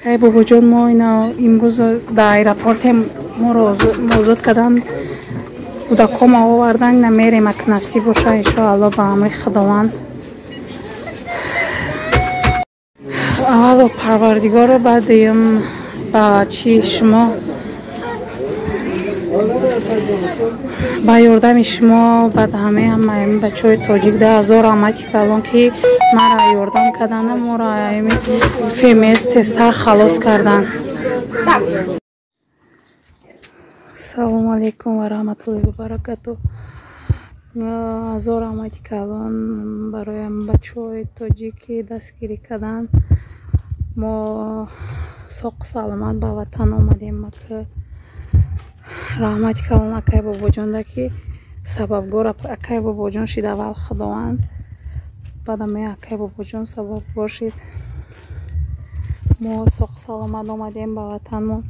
Кай бобоҷон, мо ина имрӯз дар аэропорте моро озод кардан, кӯдакҳома овардан, ина мерем, ак насиб боша, иншоалло, ба амри Худованд. Аввало Парвардигоро, баъд дуюм ба чи шумо, ба ёрдами шумо, баъд ҳамаи бачаҳои тоҷик да ҳазор раҳмати калон, ки мара ёрдам карданд, моро ФМС тезтар халос карданд. Салому алайкум ва раҳматуллоҳи ва баракату. Ҳазор раҳмати калон барои бачаҳои тоҷик, ки дастгирӣ карданд. Мо соқу саломат ба ватан омадем. Раҳмати калон акай бобоҷонда, ки сабабгор акай бобоҷон шид. Аввал Худованд, баъдам акай бобоҷон сабабгор шид. Мо соқу саломат омадем ба ватанмон.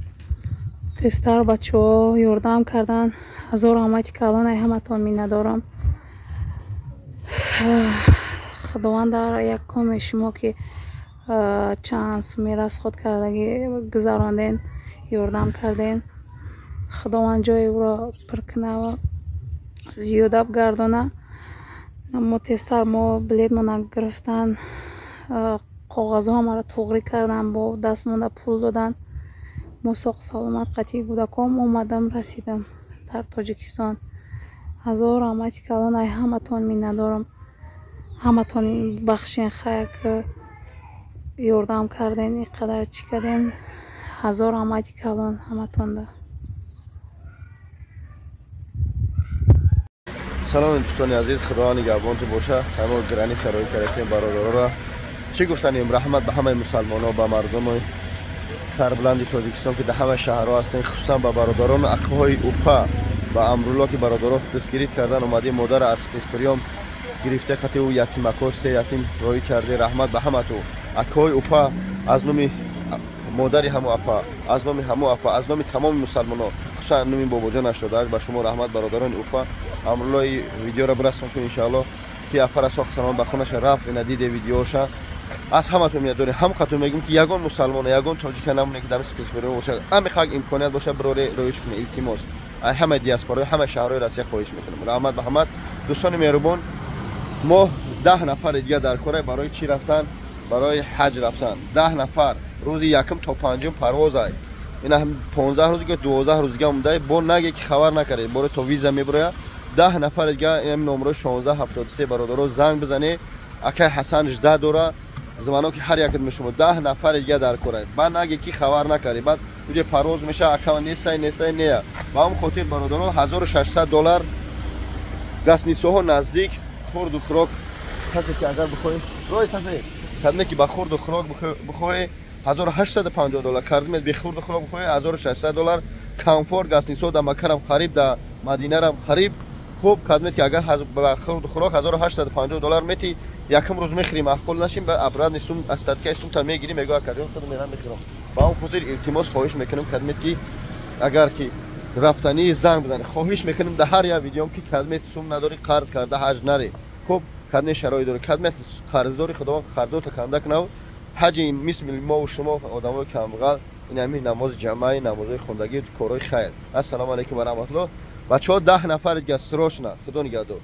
Тезтар бачаҳо ёрдам карданд. Ҳазор раҳмати калон, ай ҳаматон миннатдорам. Худованд дар якоми шумо, ки чанд суми расход кардагӣ гузаронден, ёрдам карден, Худованд ҷои ӯро пур кунаву зиёда бигардона. Мо тезтар мо билетмона гирифтан, коғазҳоамаро туғрӣ кардан, бо дастмонда пул додан. Мо соқу саломат қатъи кӯдаком омадам, расидам дар Тоҷикистон. Ҳазор раҳмати калон, ай ҳаматон миннатдорам. Ҳаматон бахшен, хайр, ки ёрдам карден, ин қадар чӣ карден. Ҳазор раҳмати калон ҳаматонда. Салом, дӯстони азиз, Худованд нигаҳбонтон боша. Ҳама гранӣ шароит кардем бародарора. Чӣ гуфтанем? Раҳмат ба ҳамаи мусалмоно, ба мардуми сарбуланди Тоҷикистон, ки дар ҳама шаҳрҳо ҳастен, хусусан ба бародарону акҳои Уфа, ба Амрулло, ки бародаро дастгирӣ кардан. Омадем, модара аз спецприём гирифта, қати ӯ ятимако, се ятим роӣ карде. Раҳмат ба ҳамату акҳои Уфа, аз номи модари ҳамо апа, аз номи ҳамо апа, аз номи тамоми мусалмоно, хусусан номи бобоҷон 88 ба шумо раҳмат, бародарони Уфа. Амруллои видеоро бирасон, иншаалло, ки апара соқ салом ба хонаша рафт. Ина диде видеоша. Аз ҳаматон миннатдорем. Ҳам қатон мегӯм, ки ягон мусалмона, ягон тоҷика намоне, ки дар спецприём боша, ҳами хак имконият боша, бироре роиш куне, илтимос. Ай ҳама диаспораи ҳама шаҳрҳои Россия хоҳиш мекунам. Раҳмат ба ҳамат, дӯстони меҳрубон. Мо 10 нафари дига дар кора. Барои чӣ рафтан? Барои ҳаҷ рафтан. 10 нафар рӯзи якум то панҷум парвозай. Ина 15 рӯз дига, 12 рӯз дига мондай. Бо наге, ки хабар накарде, боре то виза мебироя. 10 нафари дига ин номерои 1673, бародаро, занг бизане. Акай Ҳасан жда дора звонок ҳар якат шумо. 10 нафари дига дар кора. Баъд наге, ки хабар накарди, баъд уҷа парвоз меша, ака нестай, нестай, нея. Ба ҳам хотир, бародаро, 1600 доллар гостиницаҳо наздик, хурду хӯрок. Касе ки агар бихоҳӣ рой сафед кадме, ки ба хурду хӯрок бихоҳӣ, 1850 доллар кардимет, бе хурду хӯрок бихоҳӣ, 1600 доллар. Комфорт гостиницаҳо дар Маккарам қариб, дар Мадинарам қариб. Хуб, кадмет ки агар ба хурду хӯрок 1850 доллар мети, якум рӯз мехӯрим, ахқол нашим, ба обратный сум остаткаи сумта мегирим. Мегӯ, акаҷон, худ мерам мехӯрам. Ба он хотир илтимос, хоҳиш мекунам, кадмет ки агар ки рафтанӣ, занг бизанед. Хоҳиш мекунам дар ҳар як видеом, ки кадмет сум надорӣ, қарз карда ҳаҷ нарӣ. Хуб, кадме шароит дорӣ, кадмет қарздори, Худованд қарздорта канда кунав. Ҳаҷи мисли мову шумо одамои камбағал, ин ҳамин намози ҷамъаи, намозҳои хондагӣ, корҳои хайр. Ассалому алайкум ва раҳматуллоҳ. Бачаҳо, 10 нафари дига срочно. Худо нигаҳдор.